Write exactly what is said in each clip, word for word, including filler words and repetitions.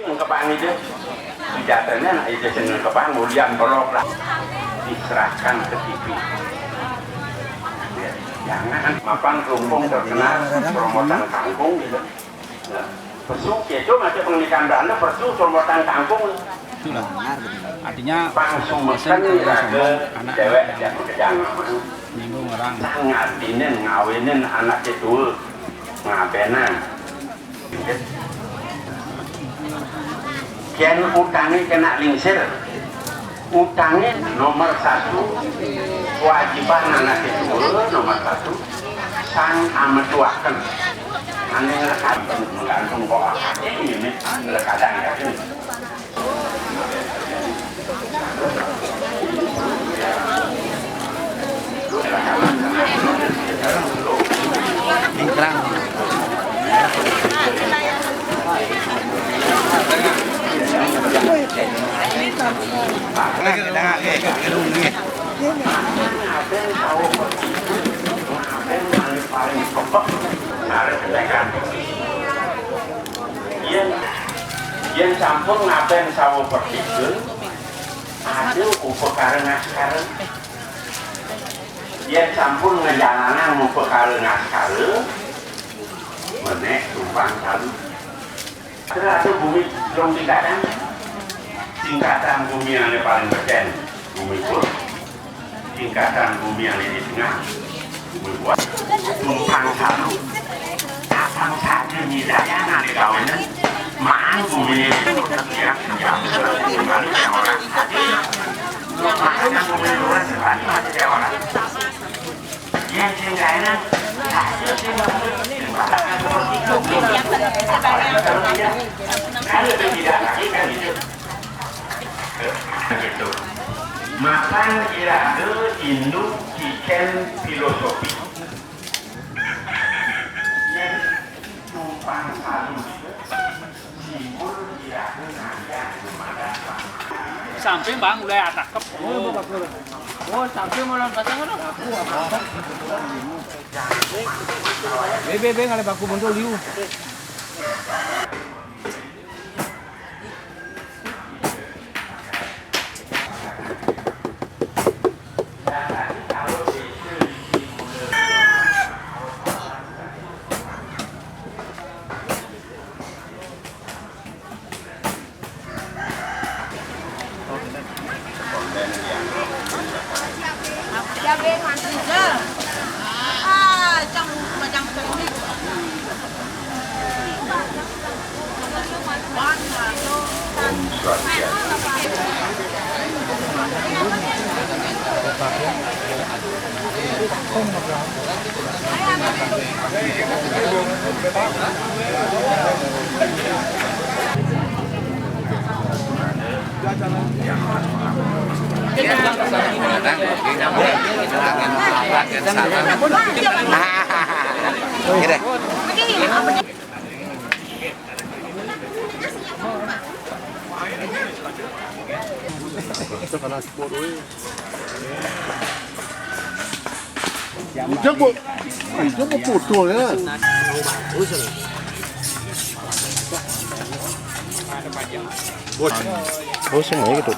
Ngkepang itu, sujatanya nak itu sing ngkepang, mulian pelok lah. Diserahkan ke T V. Ya, jangan mapan rumpung terkenal, promotan kangkung gitu. Nah, pesu itu masih pendidikan Belanda, pesu promotan kangkung. Itulah. Artinya, pang sumeken iraga anak dewek yang kejangan. Nyinggung orang. Ngatinen, ngawinin anak itu, ngabenan. Yen utangé kena lingsir, utangé nomor satu, kewajiban anak itu nomor satu, sang ametuaken. Ane ngelekat menggantung kok akademi ini, ngelekatan ya. Yen, yen sampun ngaben sawo pertiga, aduh, upakara ngaskara. Yen sampun ngejalanang upakara ngaskara, menek tumpang salu. Terus bumi rong tingkatan. Tingkatan bumi ane paling becen, bumi pur. Tingkatan bumi ane di tengah, bumi buat. Tumpang salu. Abang sadhe nyidayang ane kawenan. Maan bumi ini ya, ya, kembali ya orang. Maan bumi luar sebalik masih ya orang. Yang sing gak enak, hasil sing bagus. Kalau itu tidak lagi kan gitu. Gitu. Mapan iraga indu kicen filosofi. Yang tumpang salu gitu. Samping, Bang, mulai atakep. Oh, samping mulai pasang ngono. Be, be, be, ngale baku muntul liu. Ujang kok, ujang kok foto ya. Bos, bos yang gitu.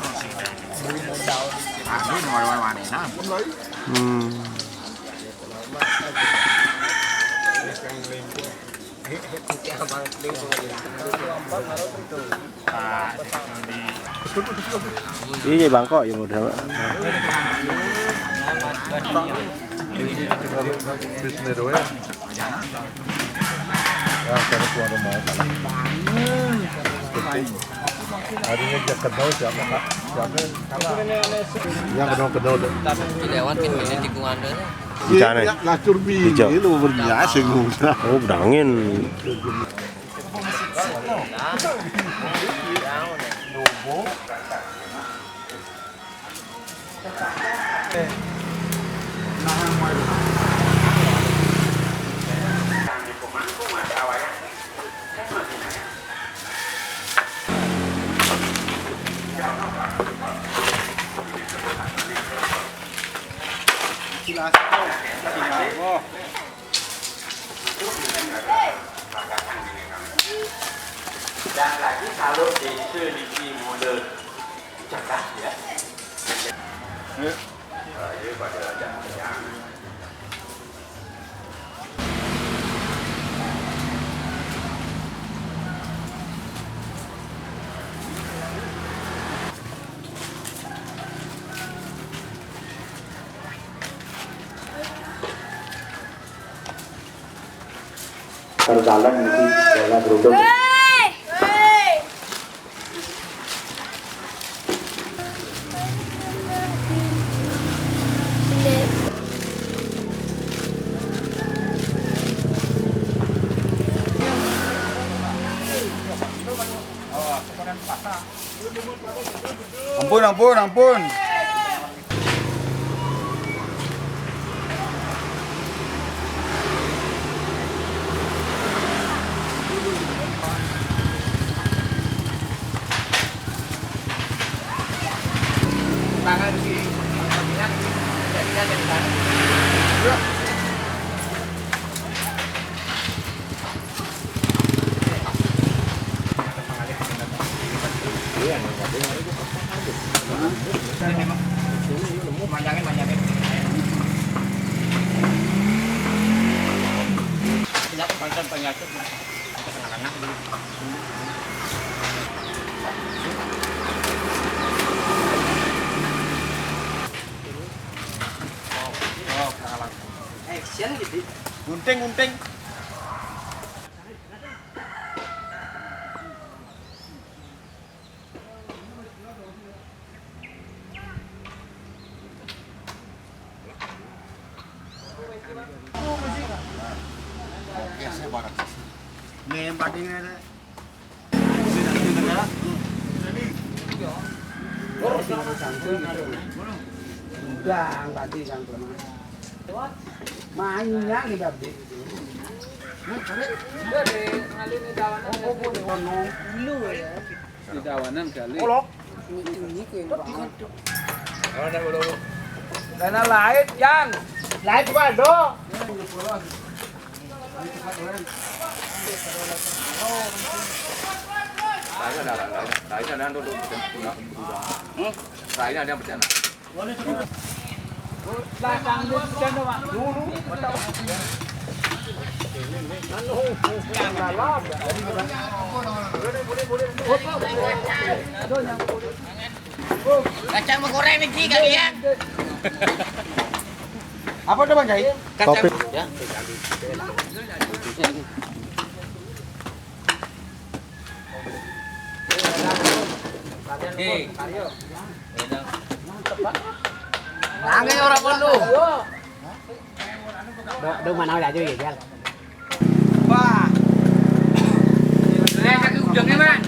Hmm. Iya, bangkok ya modal. Ya, saya tuan rumah. Harinya dia kenal siapa, Pak? Siapa? Yang kenal-kenal deh. Lewat kan ini tikungan deh. Iya, lacur bini lu berniat sih gua. Oh, bedangin. Dan lagi kalau desa niki mula cerdas, ya. Ya. Saya pada ajak sayang. Terdalam itu dalam geruduk. Ampun, ampun, ampun. Action gitu. Gunting, gunting. Nih, yang paling ada. Udah, angkat di samping. Mainnya di babi. Udah deh, ngalir di dalam. Di dawanan kali. Olok. Ini, ini keren banget. Dana lain, Jan. Lain juga ada. Lain ada, lain, lain ada yang duduk, duduk, duduk. Hmm? Lain ada yang bercanda. Kacang mau goreng nih kalian. Apa tuh, Bang Jai? Kacang. Kopi. Ya. Hei. Nangis orang perlu. Do, do mana aja ya, Jal. Wah. Gelas ke ujungnya, Man.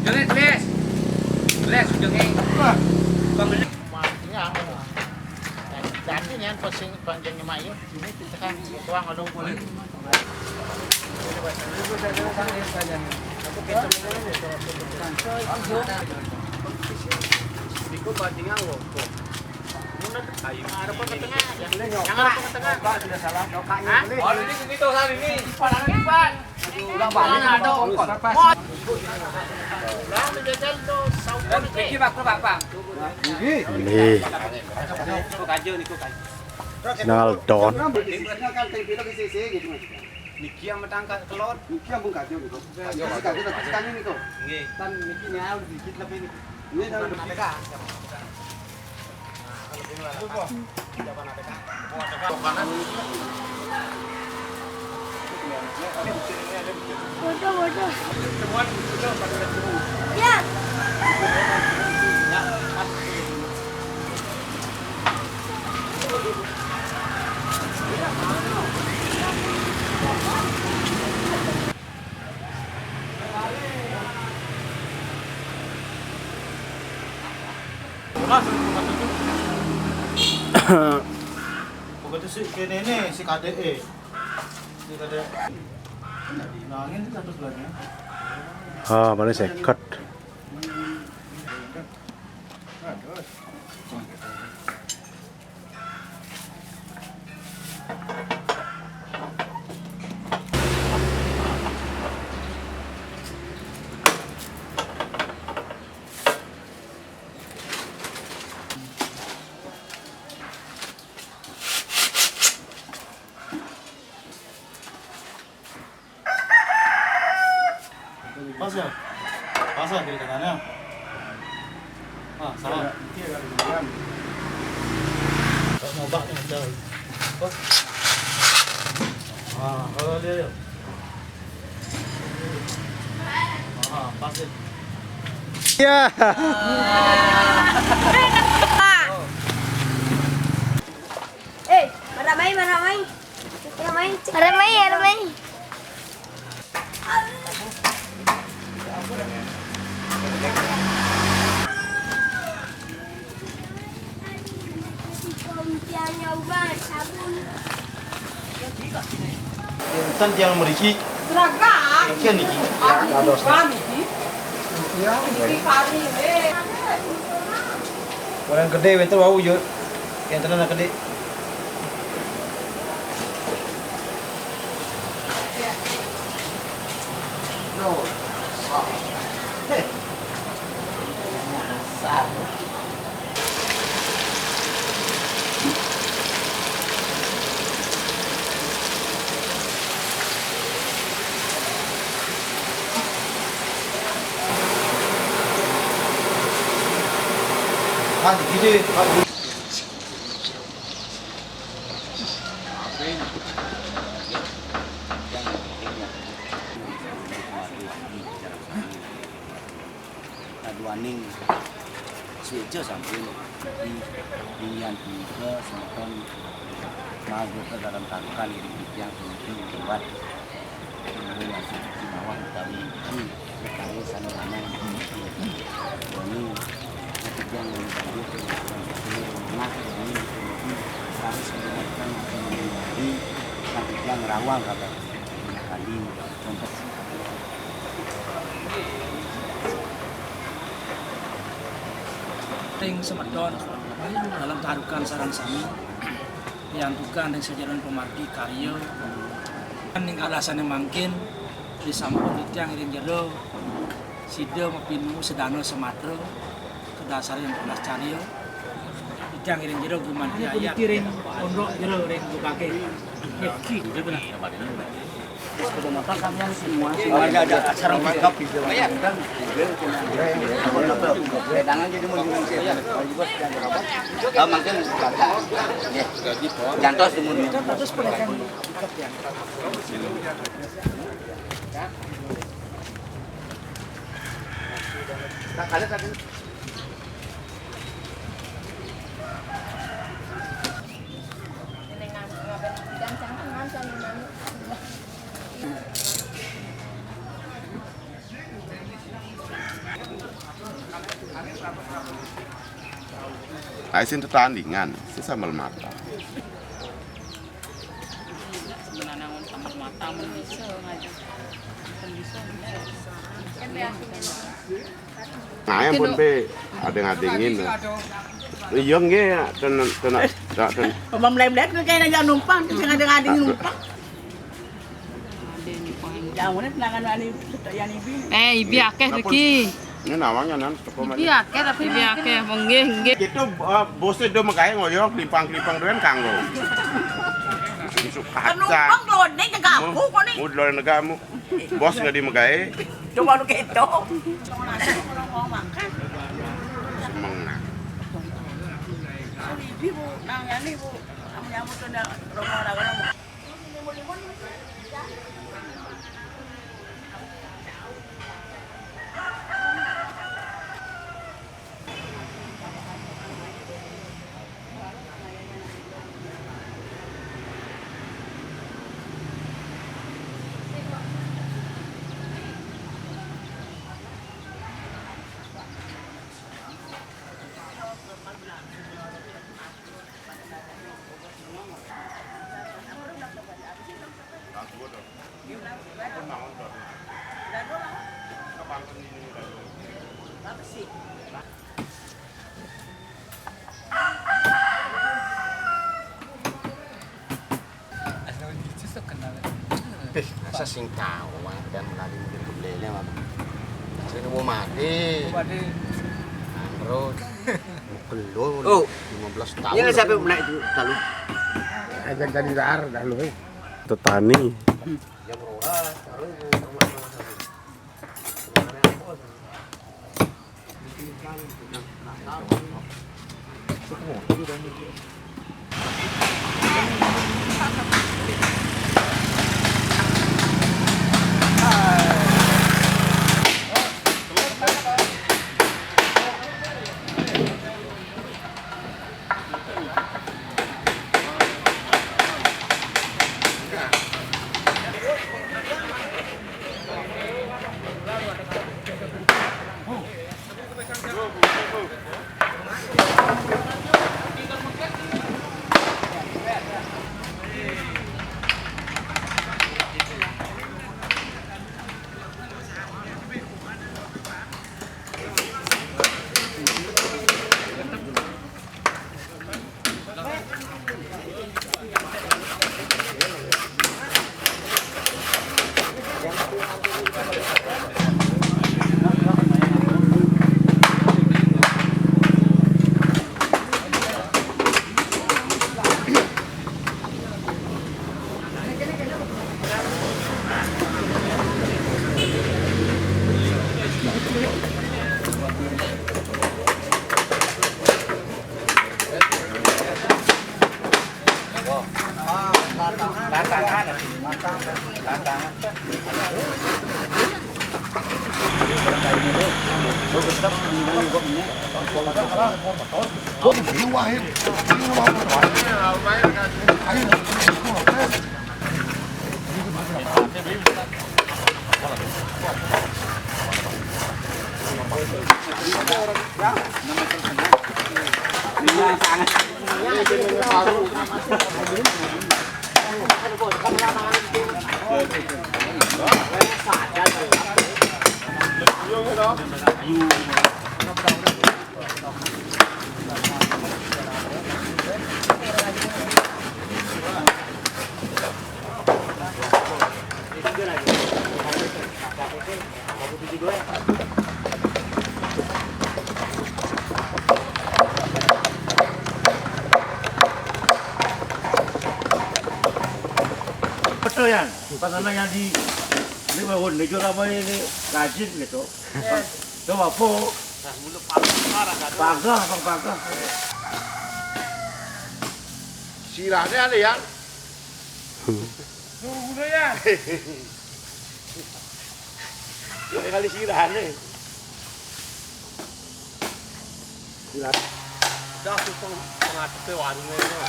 Ujungnya gelas. Gelas ujungnya. Wah. Bang, ini apa? Jadi nih, pusing panjangnya mayu. Ini kita kan tuang ada boleh. Ikut bandingan loh. Ayo. Ada ke tengah. Jangan ada ke tengah. Pak, tidak salah. Hah? Oh, ini begitu hari ini. Pak, ada, Pak. Udah banyak ada. Pak. Lah, udah jajan tuh, saus. Iki, Pak, Pak, Pak. Ini. Kok aja nih, kok aja. Naldon. Kan tempel di sisi gitu, Mas. Niki yang metangkal kelon. Niki yang pun kajo gitu. Kajo, kajo, kajo, kajo, kajo gitu. Nggih. Kan niki nyal dikit lebih niki. Ini kan K P K. Nah, kalau gini lah. Apa? Siapa K P K? Waduh, waduh. Temuan itu pada. Ya. Ya. Bukan itu sih, kene ini si K D E. Si K D E. Nangin itu satu bulannya. Ah, mana seket? Pasang kiri kanannya. Ah, salah. Iya, iya, iya. Kalau nyoba nih, udah. Ah, kalau dia, yuk. Ah, pas, ya. Ya. Eh, mana main, mana main? Mana main? Mana main, mana main? Enten tiang mriki. Seragam. Iki niki. Dados. Niki. Niki pari, eh. Orang gede wénten wau yo. Yang tenan gede. Ah, gitu. Kaduaning suéca sampun di, dian punika semeton magoka dalam tarukan iring titiang punika liwat Ibu masuk di bawah utawi di perkara sané lanang. Ini titiang menggambar nah ini harus menggunakan materi titiang rawang kata kali contoh. Ring semeton dalam tarukan sareng sami, diantukan ring sajeroning pamargi karya, ning alasané mangkin disampun titiang ring jero sida mapinuh sedana samatra, kadasarin tunas carya, titiang ring jero gumanti ayat. Ring pondok jero ring bukake. Ada, ada acara lengkap. Wedangan jadi mau dimensi. Ah, mungkin jantos di mundur. Ai sing tetandingan, sing sambel mata. Sebenarnya mun sambel mata mun bisa ngajak. Mun bisa, bisa. Kan dia aslinya. Nah, ya pun pe adeng-adengin. Iya nggih, ten ten ten. Pemam lem-lem kayaknya jangan numpang, terus yang adeng-adengin numpang. Jangan tenangan ani yang ibi. Eh, ibi akeh iki. Ini nawangnya nan teko. Ibi akeh tapi ibi akeh. Nggih, nggih. Itu eh, bosnya do megawe ngoyo klimpang-klimpang doyan kanggo. Isuk kacang. Penumpang lodeng ke kampung kok nih. Mudlol negamu. Bos nggak di megawe. Coba lu keto. Semangat. Ibu nang yani bu, kamu nyamuk tuh ndak romo lagu. Pih, masa sing tau, Bang, dan lagi mungkin kebelele apa? Sing mau mati. Mau mati. Terus. Kelo. Oh, lima belas tahun. Ini sampai menaik itu lalu. Aja jadi dar dah lu. Tetani. Jam rolas, taruh itu sama-sama. Sebenarnya apa? Betul ya, pas anak yang di ini bangun, ini juga apa ini rajin gitu. Coba apa? Nah, mulut panas parah kan. Panas, Bang, panas. Sirahnya ada ya? Tunggu ya. Dua kali sirahnya. Sirah. Dah, aku peng-, pengadep ke warungnya itu.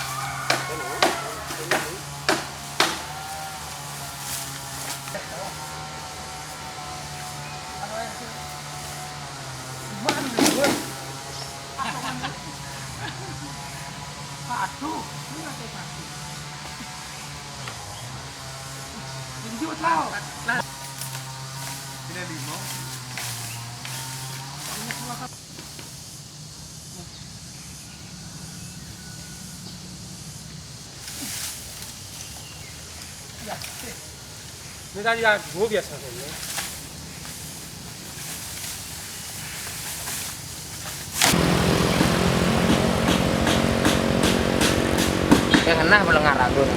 Aduh, ini ada satu. Lanjut lah. Ini lima. Ini tadi yang dua biasa ini. Yang ngena belengar aku.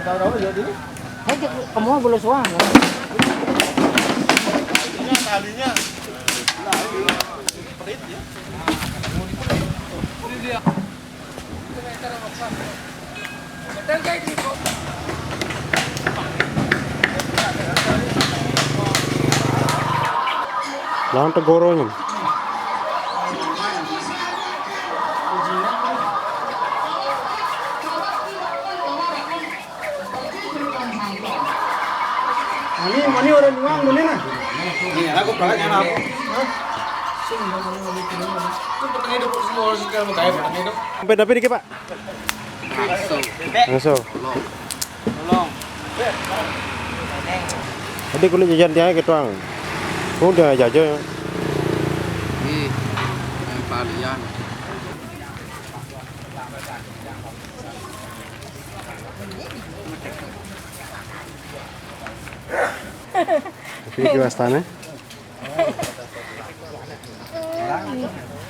Tahu-tahu jadi. Hei, cek kamu belum suang. Talinya, talinya. Nah, ini pelit ya. Ini dia. Lawan tegoronya. Ini, ini orang nuang, mana nah? Ini aku banyak aku. Hah? Itu petani itu, semua orang suka mau kayak petani itu. Sampai tapi dikit, Pak. Langsung. Langsung. Tolong. Tolong. Tadi kulit jajan tiangnya gitu, Ang. Udah jajan. Ih, yang kalian. Iki wastane?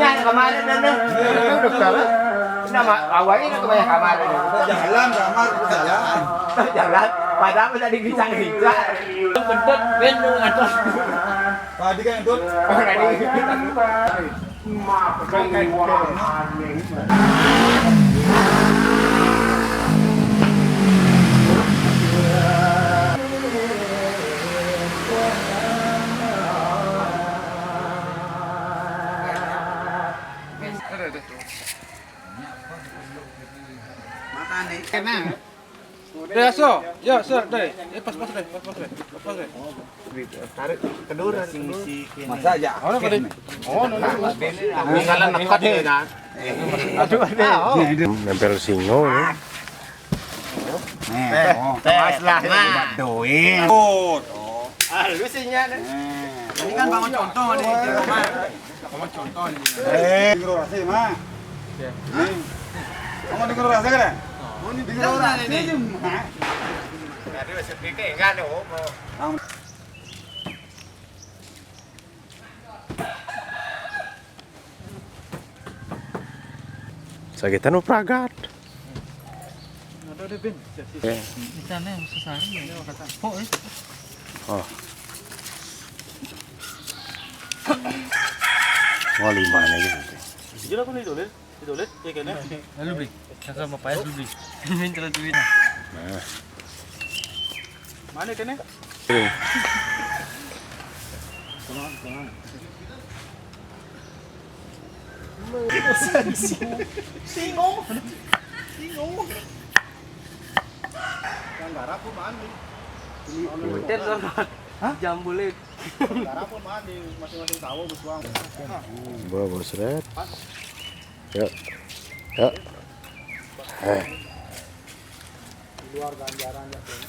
Yan, kamari na na. Dokter, nama awalin na kamari, kamari na. Jalan, kamar, jalan. Jalan, padahal tadi bincang-bincang. Bentuk, bentuk, atas. Tadi kan itu. Makanya. Deh, aso. Ya, sir, deh. Eh, pas, pas, deh. Pas, pas, deh. Pas, pas, deh. Tarik ke dulu, tarik ke dulu. Masa aja. Oh, apa, deh? Oh, no, no. Misalnya nekat, ya, kan? Aduh, aduh. Nempel singo, ya. Nih, oh. Tes lah, nah. Bantuin. Tuh, tuh. Ah, lu sih, nya, deh. Nih. Ini kan bangun contoh, nih, di rumah. Sama contoh nih. Eh, di Grorasi, Mak. Iya. Nih. Kamu di Grorasi kan? Oh, ini di Grorasi, Mak. Jadi, maksud kita enggak ada, oh. Sakitan mo pragat. Ada deh, Ben. Siap, siap. Di sana yang susah ya. Kok, eh? Oh. Oh, lima na yun. Sige lang ko nito, Lil. Ito, Lil. Kaya ka na. Lalu, Bli. Saka mapayas, Bli. Minta lang tuwid. Nah. Mana ka na? Come on, come on. Bingung. Bingung. Yang garap pun mandi. Ini Ten, hah? Jambulé. Garap pun mandi, masing-masing tahu, bos, Bang. Bawa, bos, Red. Yuk. Yuk. Eh. Di luar ganjaran ya, Bang.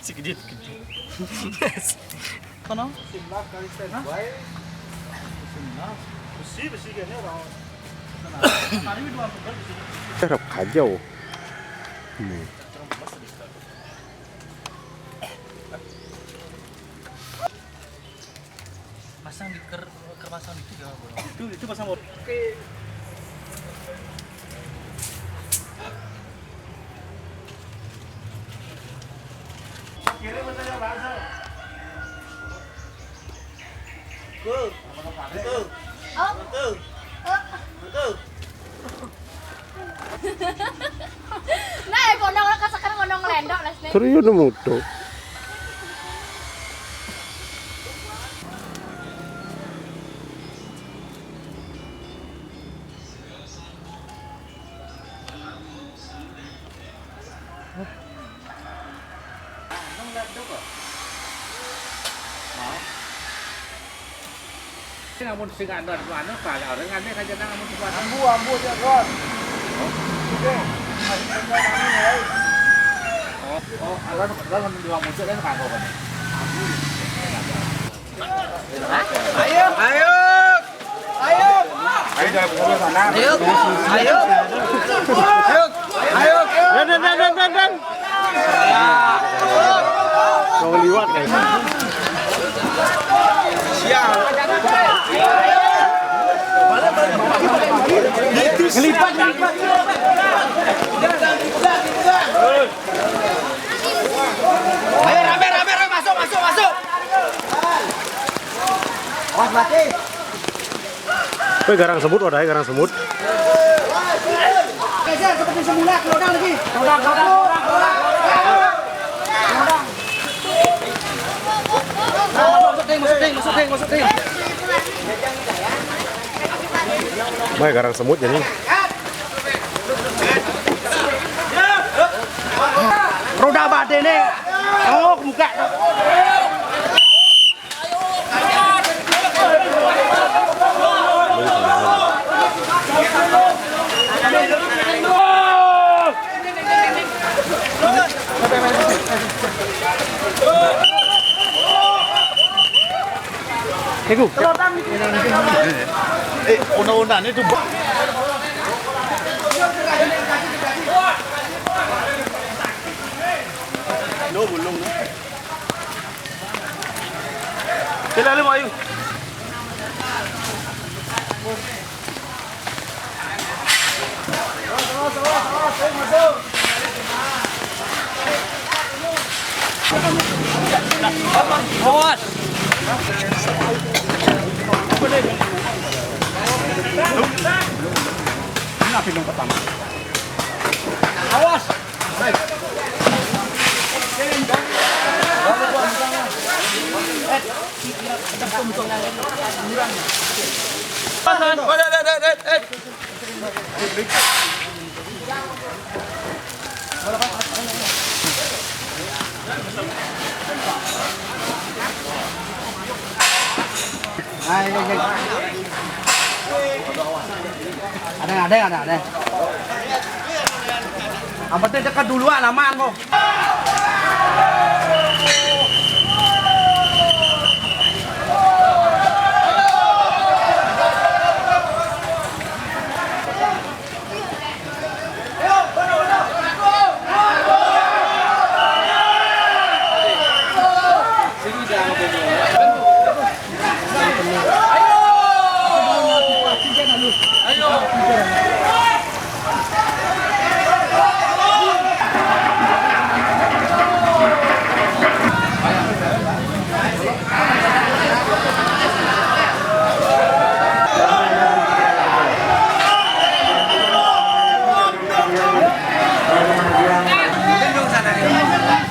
Segede, segede. Kono? Sebelas kali standby. Sebelas. Besi, besi kayaknya orang. Kali ini dua puluh besi. Terap kajau. Hmm. Pasang di ker, ker pasang itu ya, Bro. Itu, itu pasang. Oke. Kiri betul ya, Bang. Tuh. Tuh. Oh. Tuh. Oh. Tuh. Nah, eh, pondok lah, kasakan pondok ngelendok lah, sini. Serius nemu tuh. Ini namun sing anu, anu, anu, kalau orang aneh aja nang amun sebuah. Ambu, ambu, cek, Ron. Oke. Masih ada kami, ya. Oh, oh, ada, ada dua muncul kan kagok kan. Ayo. Ayo. Ayo. Ayo, jangan pukul sana. Ayo. Ayo. Ayo. Ayo. Dan, dan, dan, dan, dan, dan. Mau liwat, guys. Siap. Ngelipat, ngelipat. Ayo, rame, rame, rame, masuk, masuk, masuk. Awas, mati. Woi, garang semut, wadah, garang semut. Geser seperti semula, kelodang lagi. Kelodang, kelodang, kelodang, kelodang. Masuk, masuk, ting, masuk, ting, masuk, ting, masuk, ting. Woi, garang semut jadi. Roda badé né. Oh, kebuka. Iku. Eh, una-una itu. No, belum. Sila, ayo. Awas. Ini api yang pertama. Awas. Ada, ada, ada, ada. Yang penting dekat duluan, aman, kok.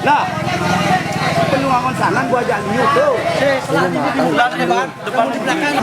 Lah, penuangan sana gua ajak liu tuh. Depan, depan, di belakang.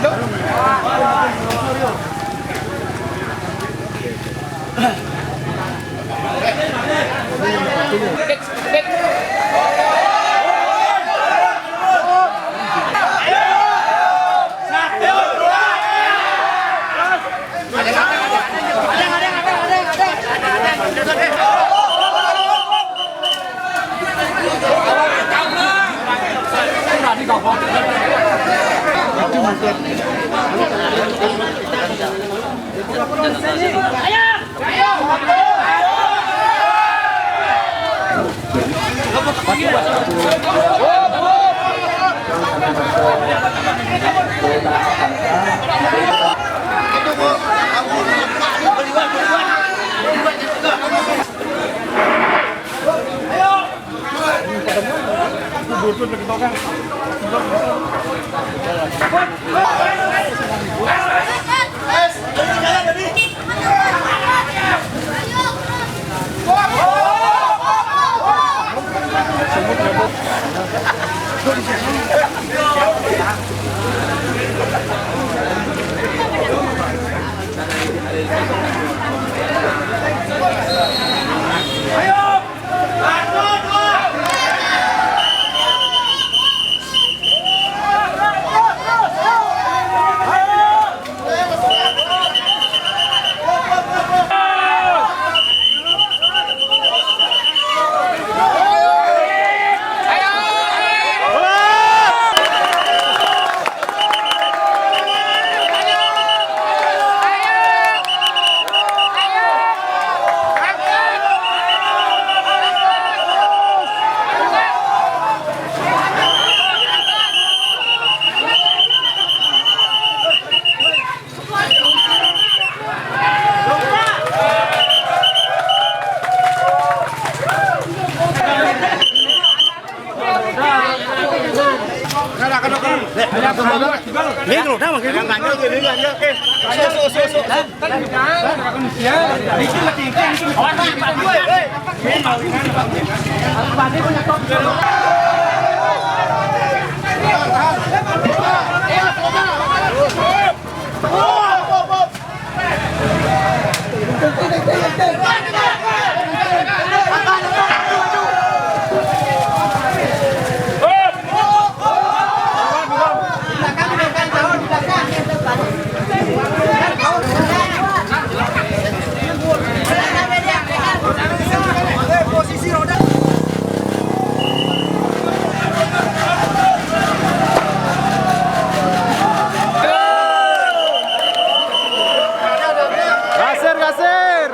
Gasir, gasir.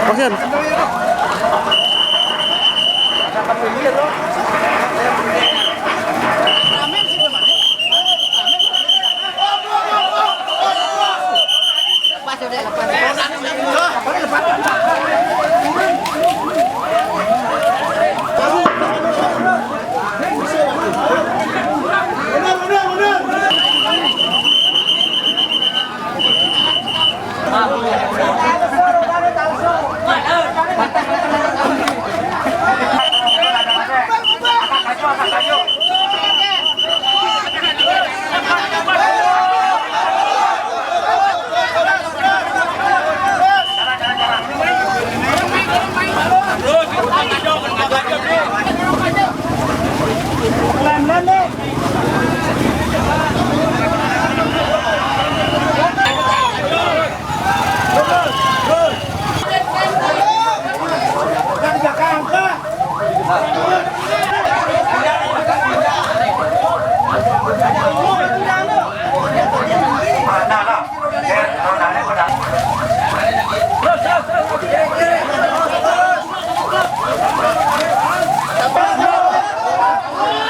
Oke.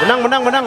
Menang, menang, menang.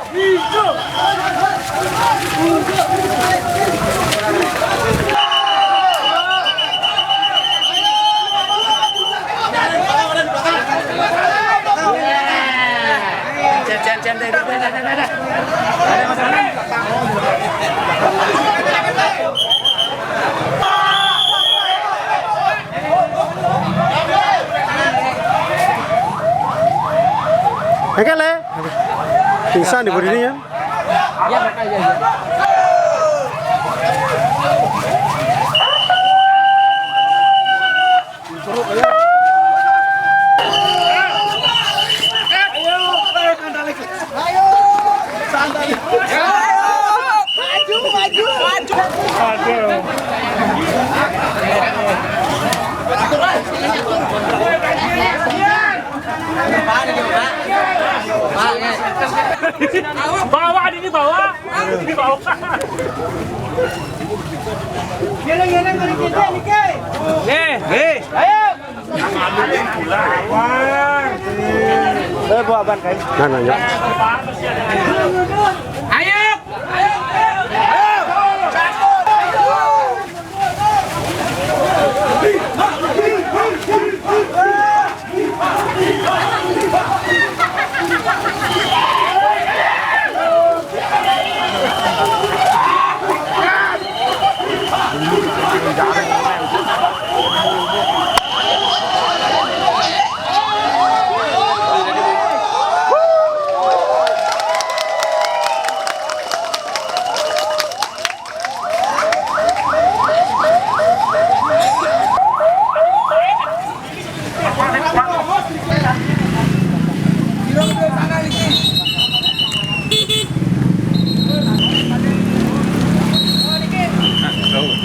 Oke, Le. Pingsan di bodinya ya. Bawa ini, bawa. Ini bawa. Ini, ini, ini, ini, ini. Eh, eh. Ayo. Eh, bawa ban, kai. Nah, nah, ya. Ayo. Ayo. Ayo.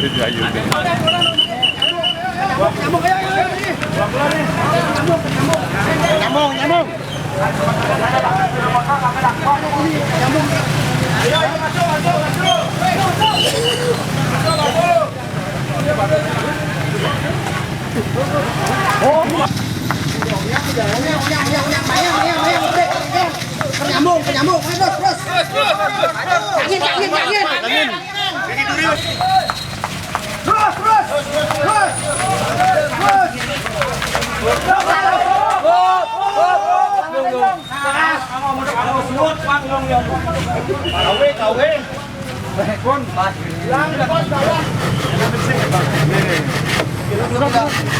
Nyambung, nyambung. Nyambung, nyambung, terus, terus. Angin, angin, angin. Terus, terus, terus, terus. Kawin, kawin. Pun. Bilang, bilang, bilang.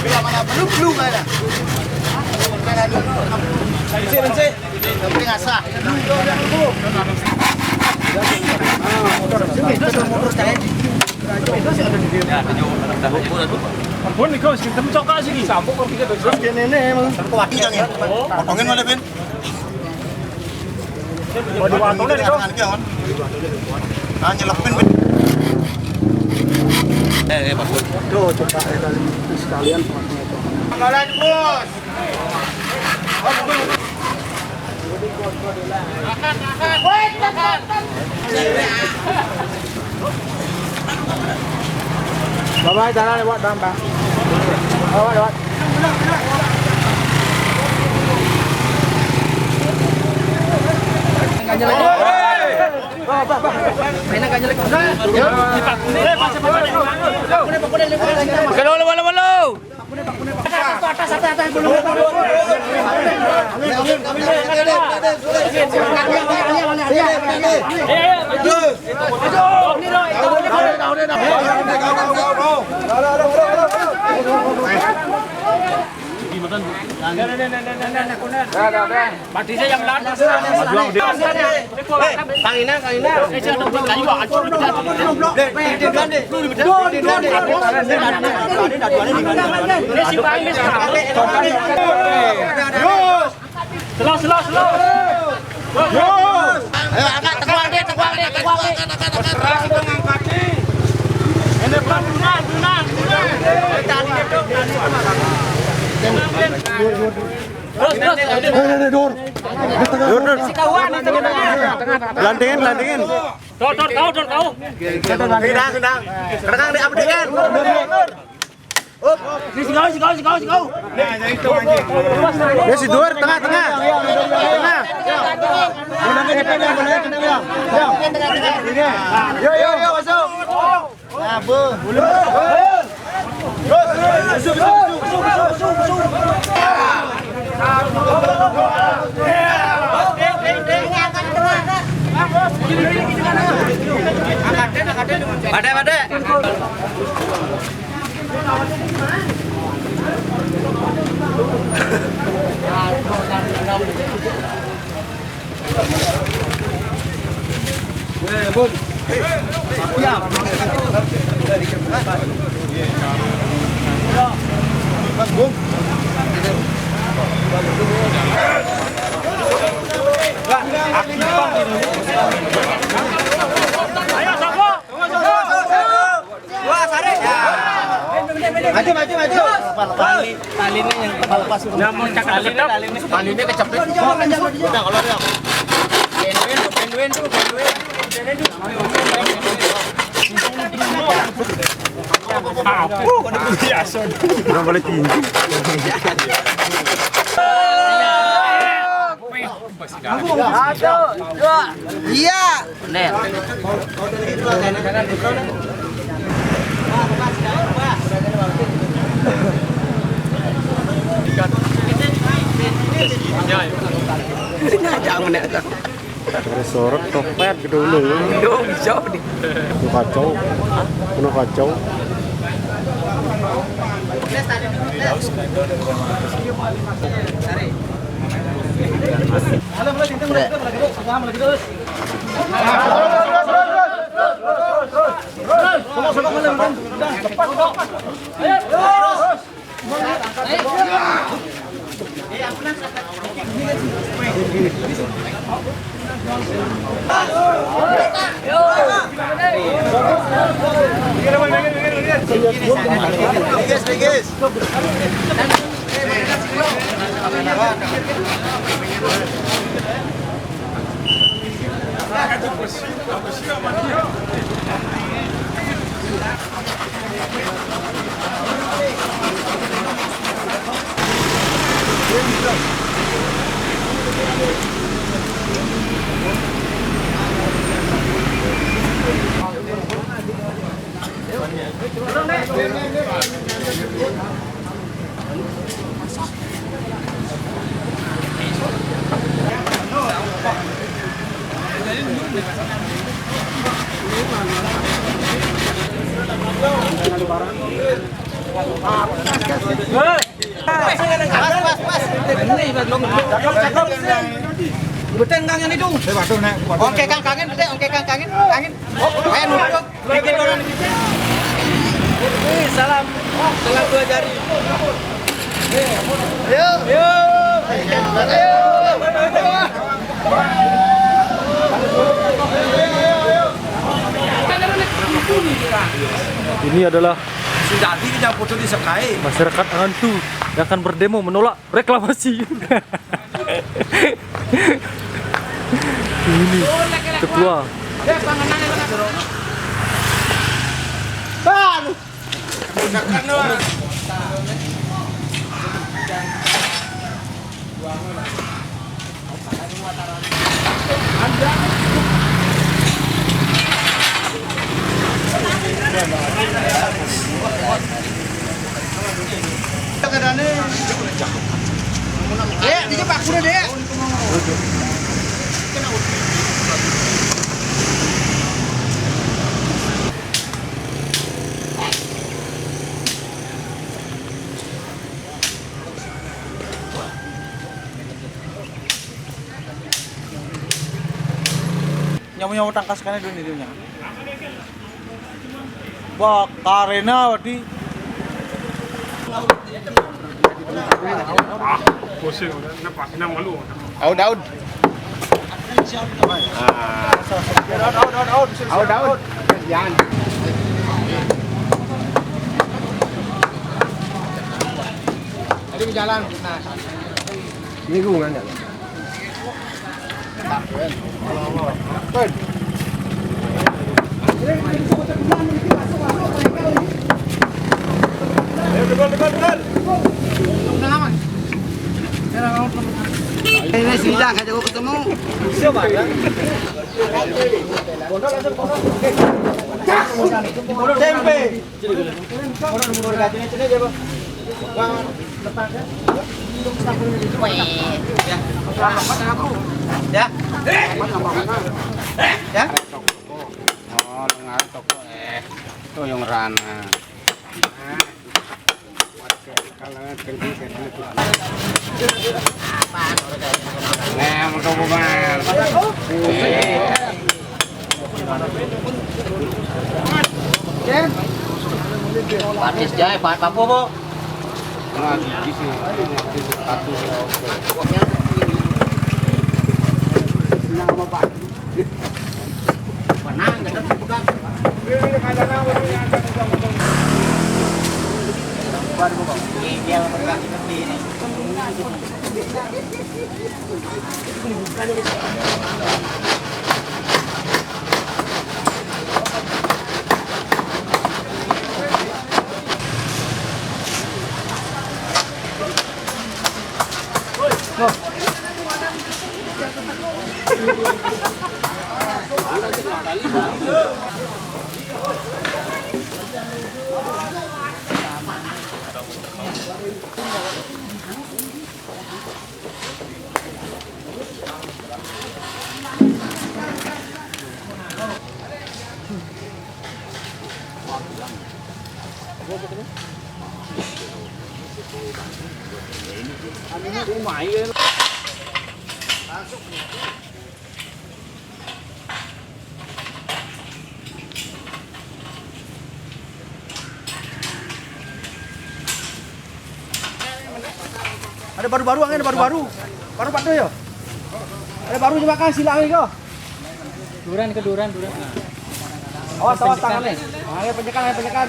Bilang mana? Belum, belum ada. Bensin, bensin. Tapi ngasah. Ampun, nih, Gus, kita mencoka sih, Gus. Terus dia nenek, emang. Potongin mana, Vin? Waduh, waduh, waduh. Jangan, Vin. Ah, nyelepin, Vin. Eh, eh, Pak. Tuh, coba, eh, sekalian. Kalian, Bos. Bye-bye, jalan lewat, Bang, Bang. Lewat, lewat. Mainnya ganjil. Kalau, kalau, kalau. Kang Ina, Kang Ina. Slow, slow, slow. Ayo, angkat, tekuang deh, tekuang deh, tekuang deh. Ini pelan, pelan, pelan, pelan. Terus, terus. Dur, dur. Dur, dur. Si kawan itu. Landingin, landingin. Dor, dor, kau, dor, kau. Sudah, sudah. Kerekang di update kan. Ini si kau, si kau, si kau, si kau. Ya, si Dur, tengah, tengah. Tengah. Yo, yo, yo, masuk. Nah, Bu. Pada, pada. Maju, maju, maju. Tali, talinya yang terlepas. Talinya, talinya. Talinya kecepit. Udah, kalau dia. Penduin tuh, penduin tuh, penduin. Apa? Udah boleh tinju. Satu, dua. Iya. Bener. Jangan, jangan. Ada sorot, topet gitu dulu. Yo, bisa nih. Itu kacau. Kena kacau. Betul, Kang, yang itu. Oke, Kang, kangen, betul. Oke, Kang, kangen, kangen. Oh, eh, nutut. Wih, salam. Salam dua jari. Ayo. Ayo. Ini adalah masyarakat Angantu yang akan berdemo menolak reklamasi. Ini ketua. Nyawa-nyawa tangkas kana dulu nih dia. Wah, karena wadi. Ah, pusing udah. Ini pasti nama lu. Aud, aud. Ah. Aud, aud. Yan. Tadi berjalan. Nah. Ini gua nggak ada. Ini sidang aja gua ketemu. Siapa ada? Tempe. Ya. Ya. Ya. Oh, lengar toko, eh. Itu yang rana. Kalau tinggi kan. Nah, mau toko, Bang. Patis jai, pahat papo, Bu. Nah, di sini. Satu. Menang, tetap bukan. Iya, iya, menang, tetap ini. Ada baru-baru, angin baru-baru. Baru Pak Doyo. Ada baru juga kan, silakan kok. Duran ke duran, duran. Awas, awas tangannya. Ayo pencekan, ayo pencekan.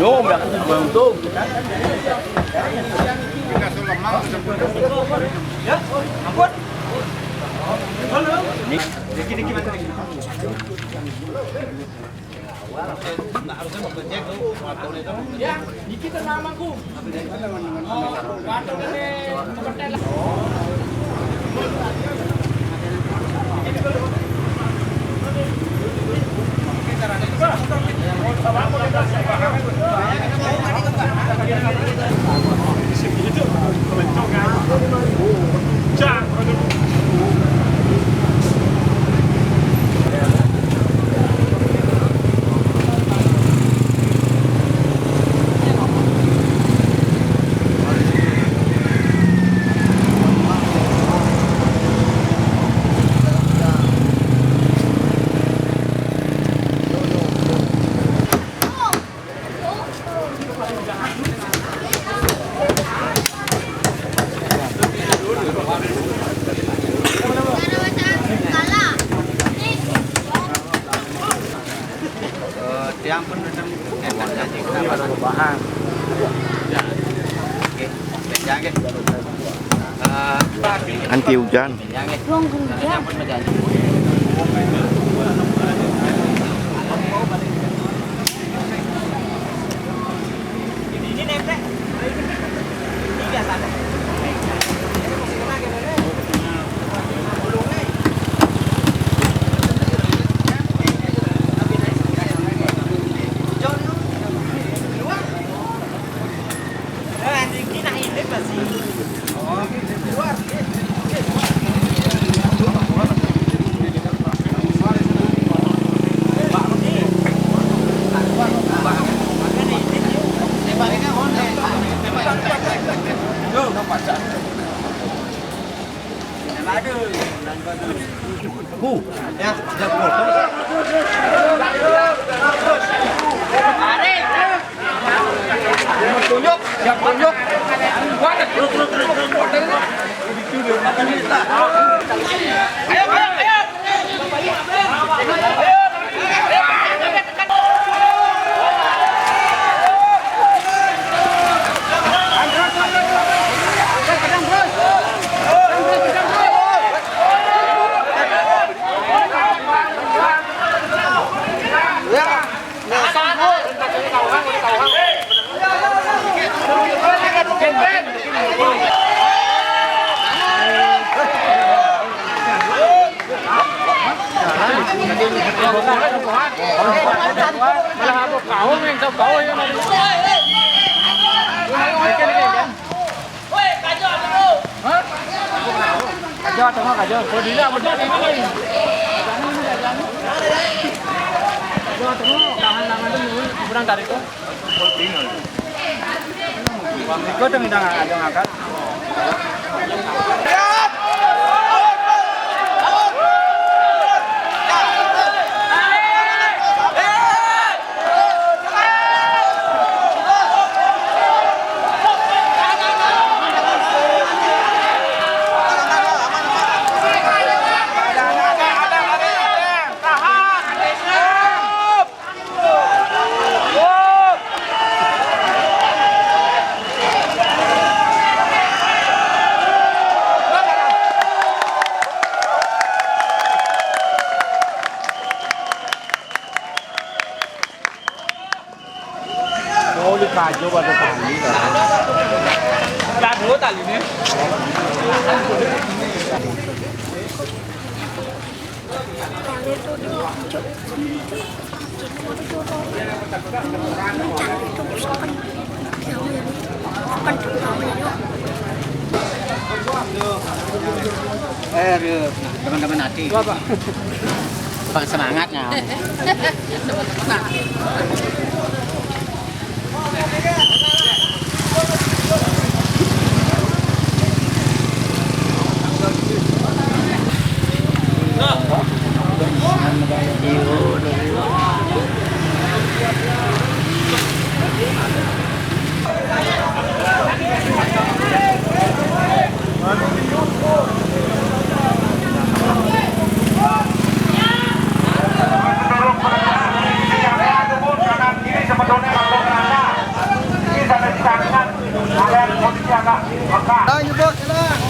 Yo, udah aku belum tuh. Ini. Eh, tiang pun tetap, eh, terjadi. Kenapa? Oke, pecah, oke. Eh, Anti hujan. Pecah, oke. Tiang pun terjadi. Kurang tarik tuh. Ikut dong, udah nggak ada ngangkat. Oh, di Pajo pada tali. Lah, dua tali nih. Eh, aduh, teman-teman hati. Bang semangat, nah. Ayo, nyebut, silakan.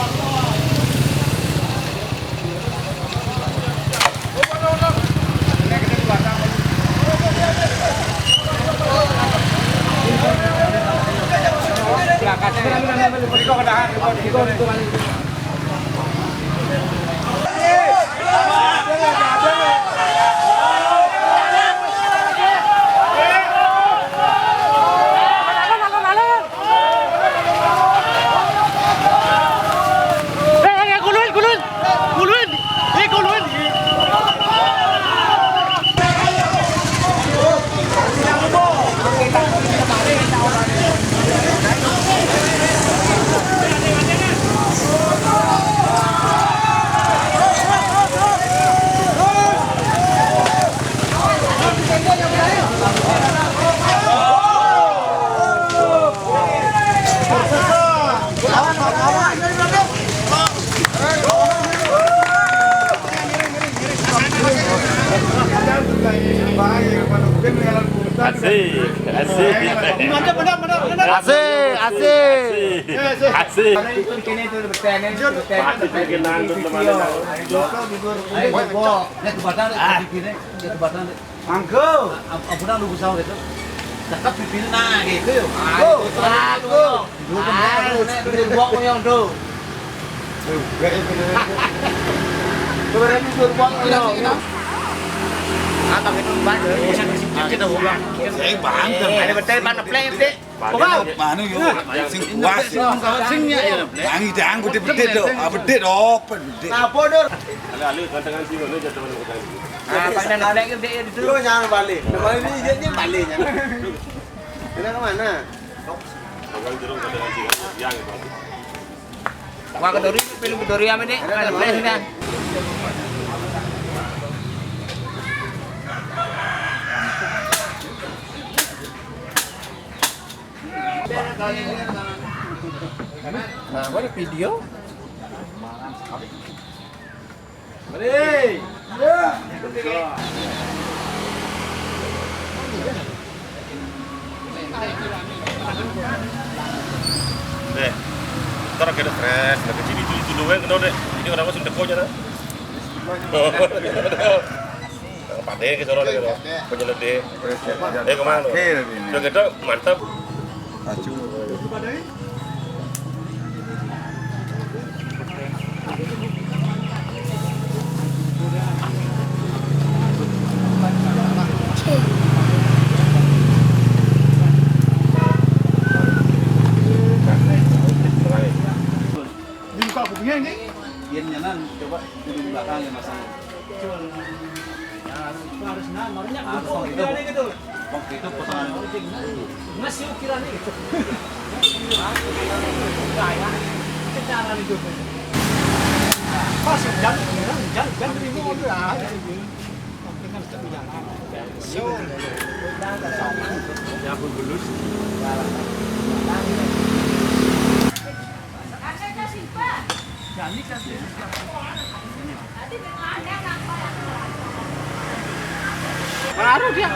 Asik, asik. Mantap, mantap, mantap, mantap. Asik, asik. Asik. Asik. Mati pikiran tuh, teman-teman. Ayo, jatuh badan, jatuh badan. Mangko. Am-, ampun, lu usah gitu. Cakep pipinya, nah, gitu, yuk. Aku, aku. Lu kan harus, nek duit gua kuyang, tuh. Tuh, gak itu, tuh. Sebenarnya itu gua kuyang. Apa gitu, Bang? Kita pulang. Saya bantu. Ada betul, Bang, play, play. Pokok. Manu, yuk. Sing puas. Sing, ya, ya. Yang itu, yang gede-gede, tuh. Ah, gede, open, gede. Apa, Dur? Alih-alih gantengan sih, ngono, jatuh. Ah, pakai nang naik gede ya, itu. Lu jangan balik. Kemarin ini dia, dia balik, ya. Kita kemana? Wah, kedori, film kedori apa nih? Ada play sini. Nah, gua ada video. Mari. Deh, ntar kita stres, lagi sini itu, itu doang, kenal deh. Ini orang langsung teko aja, dah. Pandai ke sana, deh, penyelesaian. Eh, kemana? Udah gitu, mantap. Dibuka kupingnya ini. Biar nyanan, coba di belakang ya, masang. Ya, harus, harus Langsung itu. Waktu itu potongan. Ngasih ukirannya gitu. Gaya. Kejaran itu. Pas hujan, hujan, hujan, hujan, terima udah. Dengan kebijakan. So. Ya, aku dulu sih. Baru dia.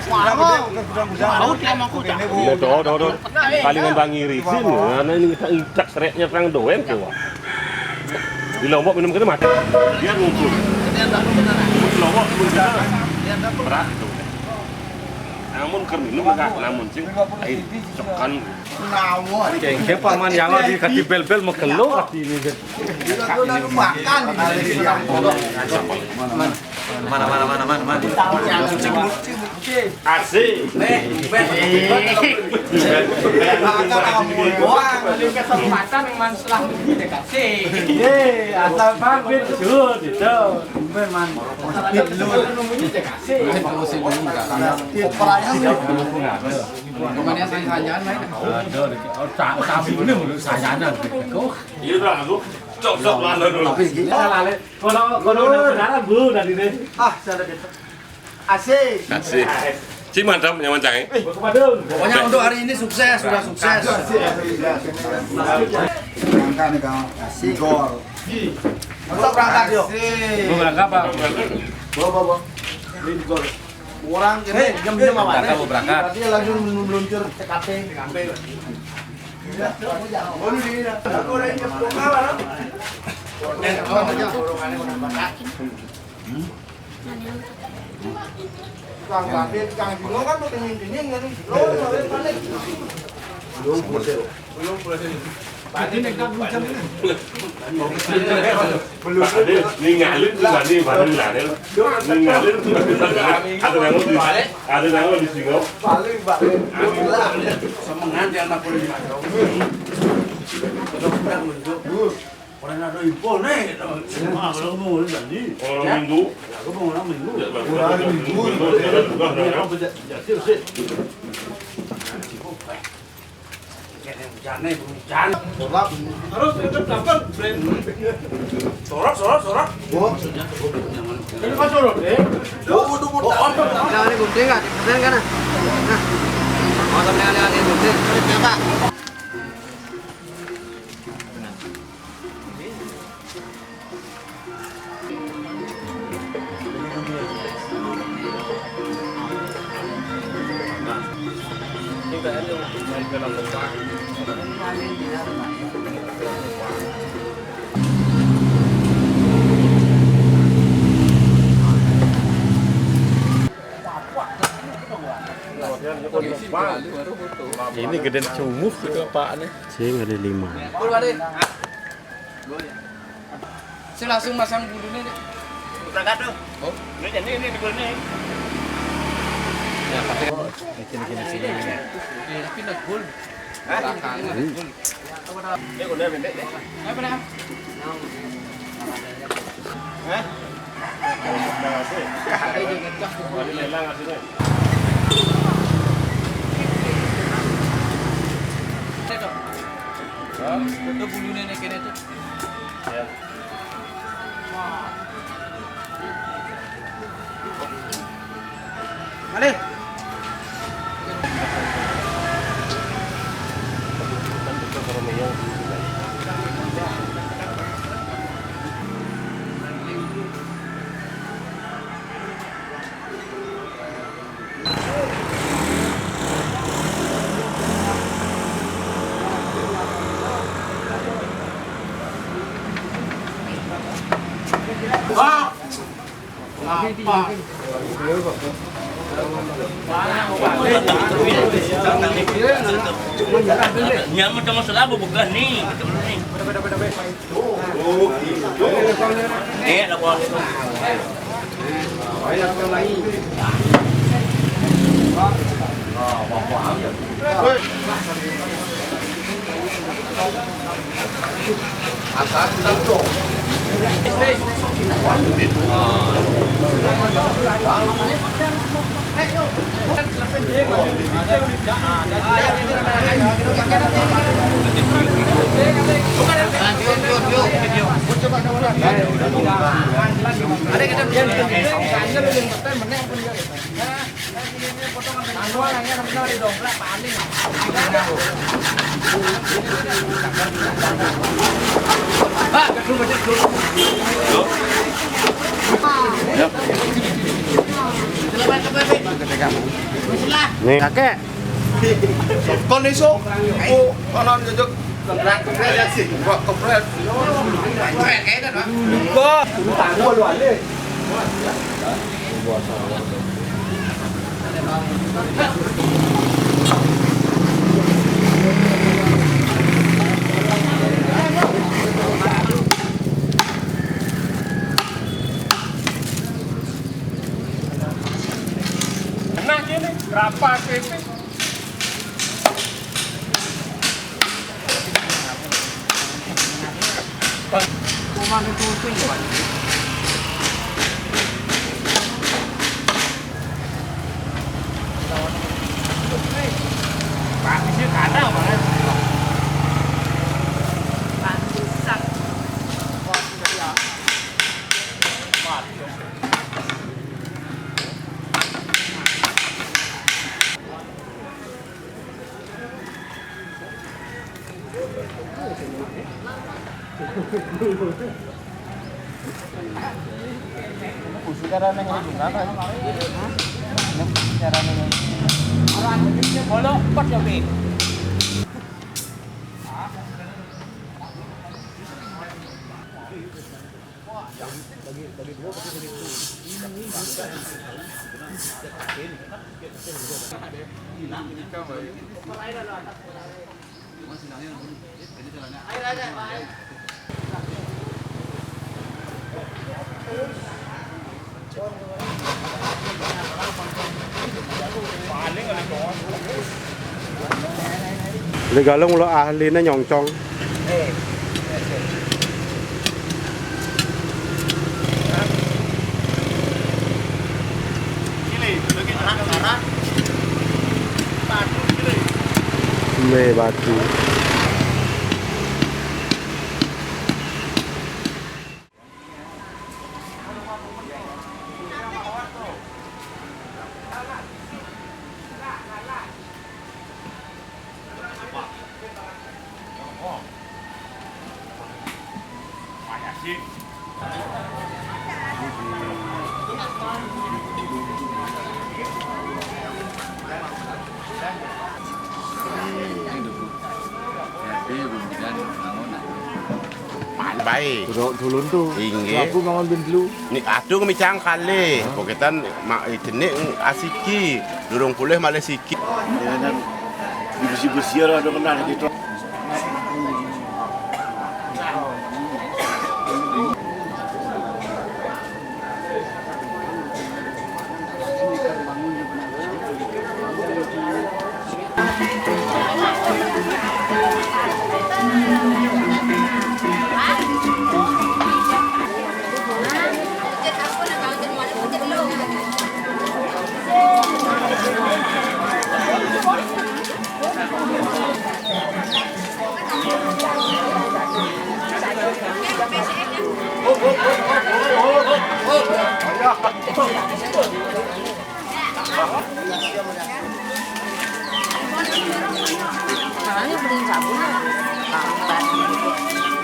Mau dia mau aku tak. Udah, udah, udah, udah. Palingan Bang Irisin, karena ini kita injak sereknya terang doang tuh. Di Lombok minum kena mati. Dia ngumpul. Di Lombok pun kita berat tuh. Namun ker minum enggak, namun sing lain sekan. Cengkeh paman yang lagi kaki bel-bel mau kelo kaki ini. Makan di Malaysia. Mana, mana, mana, mana, mana? Asik. Kesempatan memang setelah dikasih. Ye, asal pamit, jujur, gitu. Memang. Lu. Operasi. Kemana yang sayang-sayangan, Mai? Aduh, oh, tak, tak minum lu sayangan. Iya, dah, aku cocok lah, lu. Tapi gini. Kalau, kalau udah kenalan, Bu, tadi deh. Ah, saya ada gitu. Asik. Asik. Ci, mantap, nyaman, Cang, eh? Pokoknya untuk hari ini sukses, sudah sukses. Berangkat nih, Kang. Asik. Gol. Masa berangkat, yuk? Asik. Mau berangkat apa? Bawa, bawa, bawa. Ini gol. Orang kene jam-jam apa? Berangkat, mau berangkat. Berarti langsung meluncur T K P. T K P. Kang Radit, Kang Jino kan mau kenying-kenying kan? Lo, lo, lo, balik. Belum, belum, belum. Tadi nek tak hujan ini. Belum. Ningali tuh tadi, baru ningali. Ningali tuh tadi. Ada yang di, ada yang di sini. Paling, paling. Semengan di anak kulit. Terus kita menunjuk. Orang ada info nih. Wah, kalau mau tadi. Orang minggu. Ya, aku mau orang minggu. Orang minggu. Iya, apa, jadi, jadi, sih. Kene hujane, hujan. Sorot. Harus itu dapat, Bre. Sorot, sorot, sorot. Oh. Ini kan sorot, eh. Oh, udah mau. Oh, oh, oh. Nah, ini gunting nggak? Dipesan kan, nah? Nah. Oh, tapi ada, ada gunting. Ini siapa? Ini gedén cumuh gitu, Pak, nih. Sing ada lima. Saya langsung masang bulunya, Dek. Berangkat tuh. Oh. Ini, ini, ini, ini. Ya, pasti kan. Ini, ini, ini, ini. Iya, tapi nggak gol. Hah? Belakang. Ini udah pendek, deh. Apa dah? Hah? Udah masuk. Udah lelang hasilnya. Itu bulu nenek kene tuh. Ya. Malih. Nyamuk sama selabu bukan nih. Nih, lapor. Nih, kakek. Kon iso, ku kanan jejeg. Kepret ya sih, gua kepret. Gua, lu tahu lu ale. Enak ini, berapa keripik? Cara nang ini gimana? Cara nang ini. Orang bolok pot ya, Pi. Ini galung lo ahline nyongcong. Mbe batu. Baik. Dulu, dulu tuh. Inggih. Aku ngangon bin dulu. Nek adu ngemicang kalih. Poketan mak jenik asiki. Durung pulih malih siki. Ya, dan bersih-bersih ora ada kenal gitu.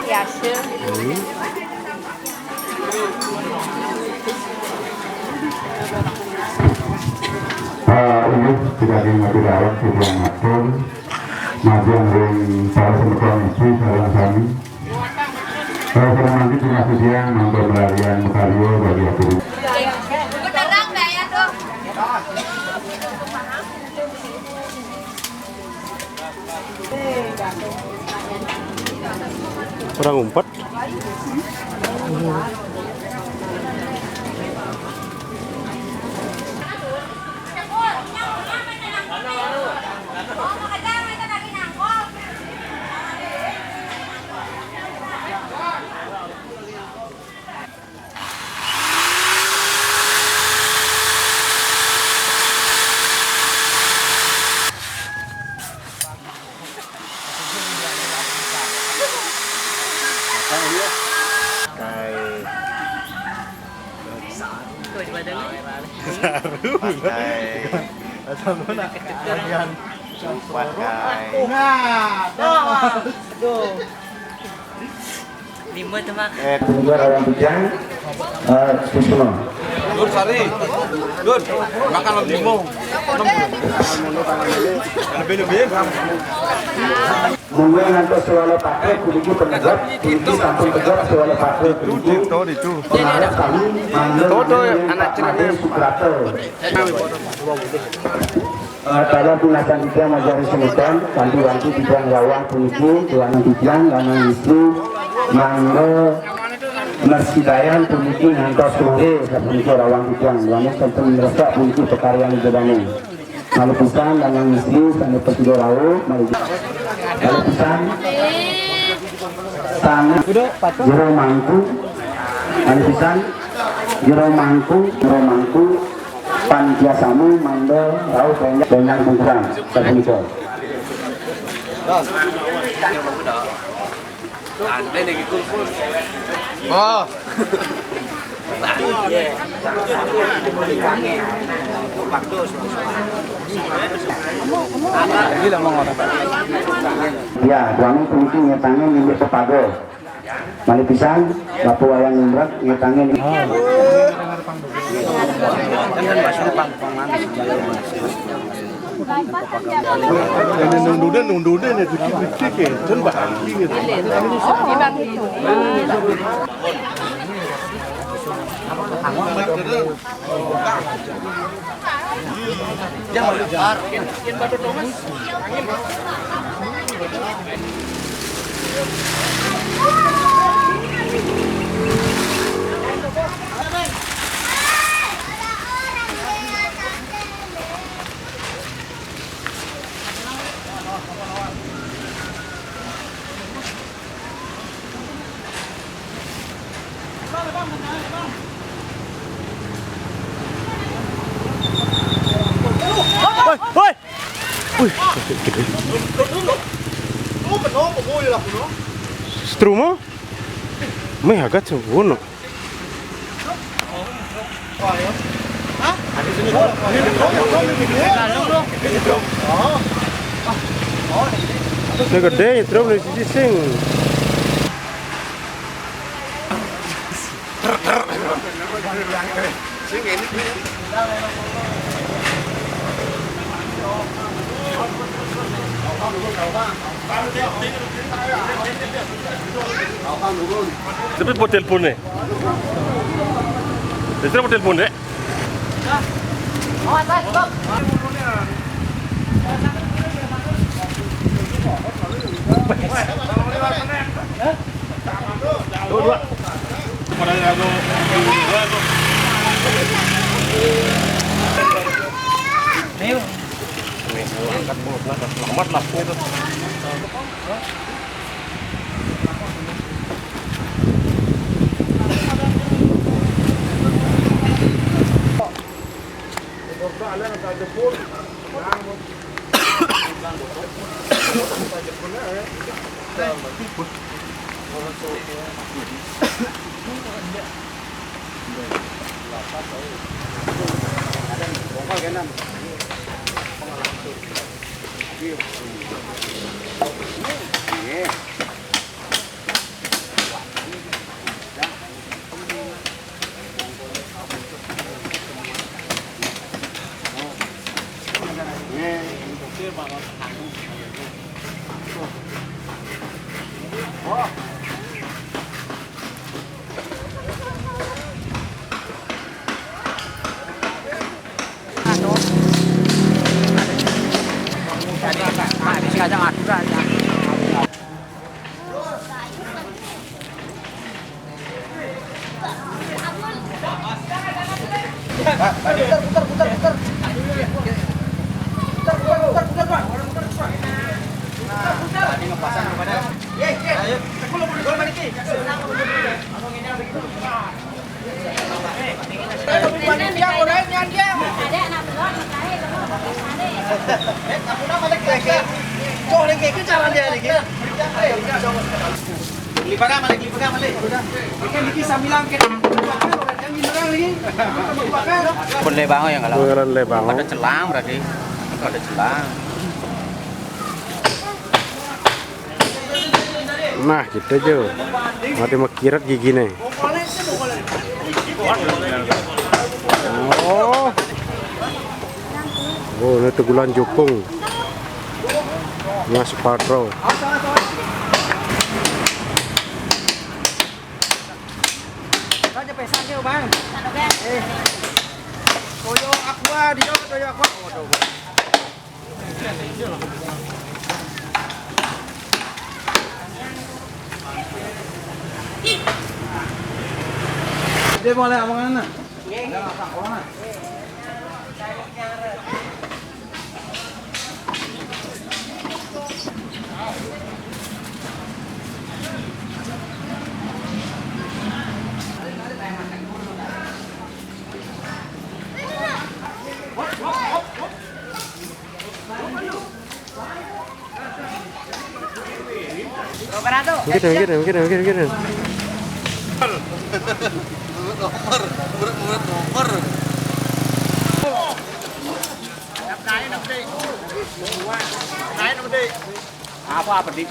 Biasa. Ah, inggih, tidak ingin tidak awak, tidak ngatur. Majeng ring para semeton istri sareng sami. Para semeton istri, terima kasih siang, nonton melarian karya bagi aku. Ora ngumpet. Saru. Pakai. Pakai. Nah, tuh. Lima tuh, Mak. Eh, keluar orang bujang. Eh, Kusuma. Dun, Sari. Dun, makan lima. Lebih-lebih. Mungkin nanti suara pakai, puniki penegak, puniki sampun tegak suara pakai, puniki. Pengarap kami, mangga. Tuh, tuh, anak Ade Suprapto. Eh, tolong pinasan titiang majeng semeton, kanti wanci titiang rawuh puniki, duaning titiang lanang istri, mangga mersidayan puniki ngantos sore, sapuniki rawuh titiang, duaning sampun ngresek puniki pakaryan ida dane. Malih pisan lanang istri sane prasida rawuh, malih, malih pisan sanget jero mangku, malih pisan jero mangku, jero mangku, panitia sami mangda rauh benjang, benjang pungkuran, sapunika. Santai nih, gitu. Oh. Ya, kami puniki ngetangin indik pepaga. Malih pisan, Bapak Wayan Lumrek ngetangin. Nundune, nundune nih, dikit-dikit ya. Dan bahagi gitu. Woi, woi. Wih, gede. Strumo? Meh agak sempurna. Sing gedhe, Bro, ning sisi sing. Tapi mau telepon nih. Istri mau telepon deh. Dua, dua. Pada lagu. Ayo. Nih, angkat mulut, angkat. Selamat lah, gitu. Putar, putar, putar, putar. Putar, putar, putar, putar, Pak. Putar, putar. Nah, tadi ngepasang kepada. Ye, ye. Ayo. Sepuluh, sepuluh, sepuluh, sepuluh. Ayo, panitia, orang yang dia. Tuh, lagi, itu cara dia, lagi. Lipakan balik, lipakan balik. Udah. Ikan bikin sambilan ke. Jangan orang lagi. Pun Lebango yang kalau. Pengalaman Lebango. Ada celang berarti. Ada celang. Nah, gitu aja. Mati mekirat gigi nih. Oh. Oh, ini tegulan jukung. Ini sepatro. Aja pesan dia, Bang. Eh. Toyo Aqua, di Toyo Aqua. Waduh. Dia boleh apa mana? Ada makan corona. Mungkin, mungkin, mungkin, mungkin, mungkin. Nomor, nomor, nomor. Apa, apa, Dik?